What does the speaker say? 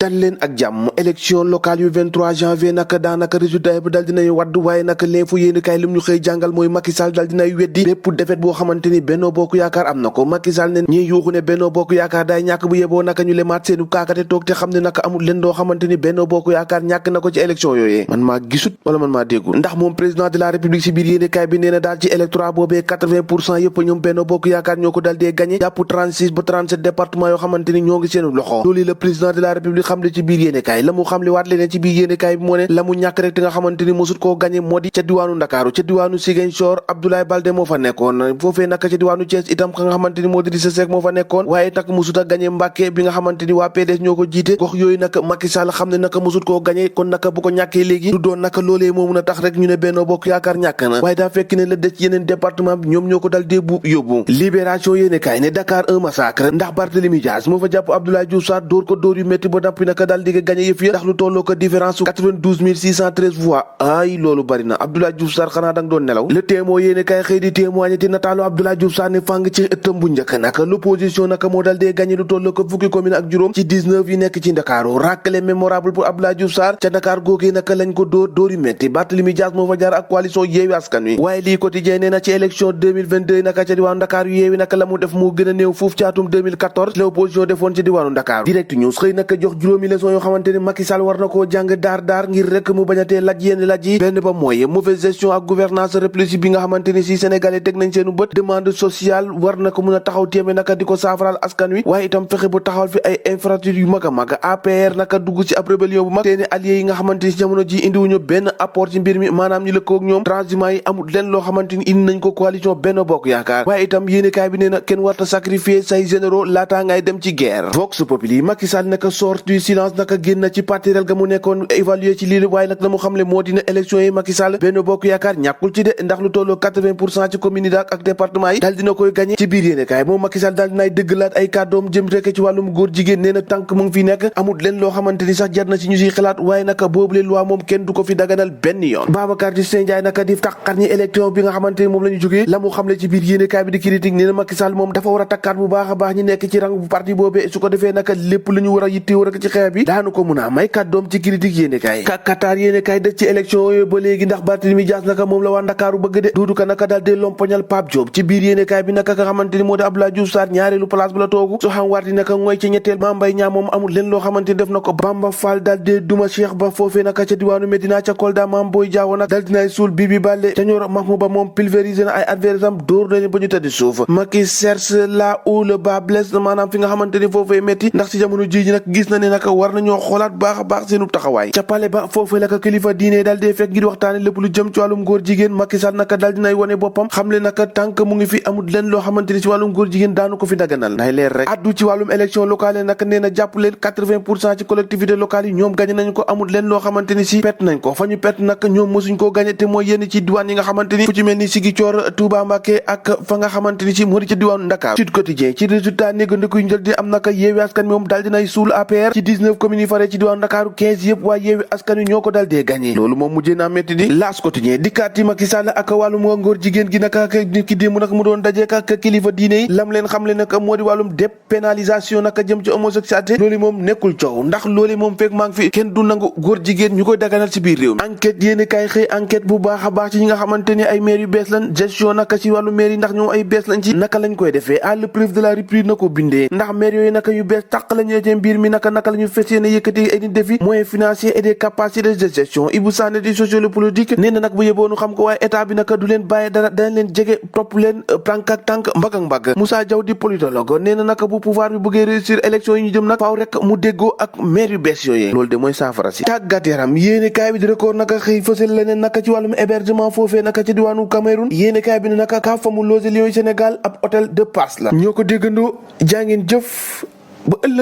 dal leen ak jàmm élection locale yu 23 janvier naka daanaka résultat yi dal dinay wadd waaye naka l'info yéeni kaay lim ñu xëy jàngal mooy Macky Sall dal dinay weddi bépp défaite boo xamante ni Benno Bokk Yaakaar am na ko Macky Sall ne ñiy yuuxu ne Benno Bokk Yaakaar daay ñàkk bu yeboo naka ñu lemaat seenu kaakate toog te xam ne naka amul leen doo xamante ni Benno Bokk Yaakaar ñàkk na ko ci élection yooyee man maa gisut wala man maa déggul ndax moom président de la république si biir yéeni kaay bi nee na daal ci électorat boobee 80% yëpp ñoom Benno Bokk Yaakaar ñoo ko dal dee gagné jàpp 36 ba 37 département yoo xamante ni ñoo ngi seenu loxo loolu le président de la république xam le ci biir yéeni la mu xam li waat leneen ci biir yéenekaay bi moo ne la mu ñàkk rek te nga xamante ni mosut koo gagné moo di ca diwaanu Ndakaaru ca diwaanu Ziguinchor Abdoulaye Baldé moo fa nekkoon foofee naka ca diwaanu Thiès itam ka nga xamante ni moo di Idrissa Seck moo fa nekkoon waaye nag mosut a gagné Mbàkke bi nga xamante ni waa PDS ñoo ko jiite gox yooyu naka Macky Sall xam ne naka mosut koo gagné kon naka bu ko ñàkkee léegi du doon naka loolee moo mun a tax rek ñu ne Benno Bokk Yaakaar ñàkk na waaye daa fekk ne la des ci yeneen département bi ñoom ñoo ko dal dee buub yóbbu Libération yéenekaay ne Dakar un massacre ndax Barthélémy Dias moo fa jàpp Abdoulaye Diouf Sarr dóor ko dóor yu métti ba nappi naka dal di gagné yëf ya ndax lu tolloo ko différence su 92 613 voix ay loolu bari na Abdoulaye Diouf Sarr xanaa danga doon nelaw le témoin yéene kay xëy di témoigné ci nataalu Abdoulaye Diouf Sarr ne fàng ci ëttam bu njëkk naka l'opposition naka moo dal dee gagné lu tolloo ko fukki commune ak juróom ci 19 yi nekk ci Ndakaaru ràkkale mémorable pour Abdoulaye Diouf Sarr ca Dakar googee naka lañ ko dóor yu métti Barthélémy Dias moo fa jaar ak coalition Yewwi Askan Wi waaye lii quotidien nee na ci élection 2022 naka ca diwaanu Dakar yu Yewwi naka la mu def moo gën a néew foofu ci atum 2014 l'opposition defoon ci diwaanu Dakar Direct News xëy naka jox juróomi leçon yoo xamante ni Macky Sall war na koo jàng daar ngir rek mu bañatee laj yenn laj yi benn ba mooy mauvaise gestion ak gouvernance répressive bi nga xamante ni si sénégalais teg nañ seenu bët demande sociale war na ko mun a taxaw téeme naka di ko saafaral askan wi waaye itam fexe bu taxawal fi ay infrastructures yu mag a mag APR naka dugg ci ab rébellion bu mag seeni alliés yi nga xamante ni si jamono ji indiwuñu benn apport ci mbir mi maanaam ñu lëkkoo ak ñoom transhumants yi amul leen loo xamante ni indi nañ ko coalition Benno Bokk Yaakaar waaye itam yéenekaay bi nee na kenn warta sacrifier say généraux laataa ngay dem ci guerre Vox Populi Macky Sall naka sort du silence naka génn ci partirel ga mu nekkoon évalué ci lii waaye nag la mu xamle moo dina élection yi Macky Sall Benno Bokk Yaakaar ñàkkul ci de ndax lu tolloo 80% ci commune yi ak département yi daal dina koy gagné ci biir yéenekaay moom Macky Sall daal dinaay dëggalaat ay kàddoom jëm rek ci wàllum góor jigéen nee na tànk mu ngi fi nekk amul leen loo xamante ni sax jar na ci ñu siy xalaat waaye naka boobule loi moom kenn du ko fi daganal benn yoon Babacar Justin Ndiaye naka di taxar ñi élection bi nga xamante ni moom la ñu jógee la mu xamle ci biir yéenekaay bi di critique nee na Macky Sall moom dafa war a takkaat bu baax a baax ñi nekk ci rang bu parti boobee su ko defee naka lépp lu ñu war a yittewoo rek ci xeex bi daanu ko mun a may kàddoom ci critique yéenekaay Qatar yéenekaay dëj ci élection yooyu ba léegi ndax Barthélémy Dias naka moom la waa Ndakaaru bëgg de Doudou Ka naka daal dee lompoñal Pape Diop ci biir yéenekaay bi naka nga xamante ni moo di Abdoulaye Diouf Sarr ñaareelu place bu la toogu soo xam waat yi naka mooy ci ñetteel Mame Mbaye Niang moom amul leen loo xamante ni def na ko Bamba Fall daal dee duma Cheikh Ba foofee naka ca diwaanu Médina ca Kolda Mame Boye Diao nag daal dinaay suul Bibi Baldé ca Nioro Mahmoud Ba moom pulvérisé na ay adversaires am dóor nañu ba ñu tëdd suuf Macky cherche là où le bas blesse maanaam fi nga xamante ni foofee métti ndax ci jamono ji ji nag gis na ne naka war nañoo xoolaat baax a baax seenu taxawaay ca pale ba foofee la ko kilifa diine daal dee fekk ngir waxtaane lépp lu jëm ci wàllum góor jigéen Macky Sall naka daal dinay wone boppam xamle naka tànk mu ngi fi amul leen loo xamante ni ci wàllum góor jigéen daanu ko fi daganal nay leer rek addu ci wàllum élection locale naka nee na jàpp leen 80% ci collectivité locale yi ñoom gagné nañ ko amul leen loo xamante ni si perte nañ ko fa ñu perte nag ñoom mosuñ koo gagné te mooy yenn ci diwaan yi nga xamante ni fu ci mel ni Ziguinchor Touba Mbacké ak fa nga xamante ni si moo di ci diwaanu Dakar Sud Quotidien ci résultat négandiku yu njël di am naka Yewwi Askan Wi moom daal dinay suul APR ci 19 communes yi faree ci diwaanu Dakar 15 yëpp waa Yewwi Askan Wi ñoo ko dal dee gagné loolu moom mujjee naa métti di L'As Quotidien dikkaati Macky Sall ak wàllum ngóor jigéen gi naka nit ki démb nag mu doon dajeek ak kilifa diine yi lam leen xam le naka moo di wàllum dépénalisation naka jëm ci homosexualité loolu moom nekkul coow ndax loolu moom fekk maa ngi fi kenn du nangu góor jigéen ñu koy daganal ci biir réew mi enquête yéeni kay xëy enquête bu baax a baax ci ñi nga xamante ni ay maire yu bees lañ gestion naka ci wàllu maire yi ndax ñoom ay bees lañ ci naka lañ koy defee à l'épreuve de la rupture na ko bindee ndax maire yooyu naka yu bees tàq lañu ci mbir mi naka la ñu fas yéene yëkkati ay défi moyens financiers et des capacités de gestion Ibou Sané di sociolopolitique nee na nag bu yeboonu xam ko waaye état bi naka du leen bàyyi dara danañ leen jege topp leen tànk ak tànk mbagg ak mbagg Moussa Diaw di politologue nee na naka bu pouvoir bi bëggee réussir élection yi ñu jëm nag faaw rek mu déggoo ak maire yu bees yooyee loolu de mooy saafara si tàggat yaram yéene kaay bi di record naka xëy fësal leneen naka ci wàllum hébergement foofee naka ci diwaanu Cameroun yéene kaay bi ne naka kaa fa mu loger Lions Sénégal ab hôtel de passe la ñoo ko déggandoo jàngeen jëf ba ëllëg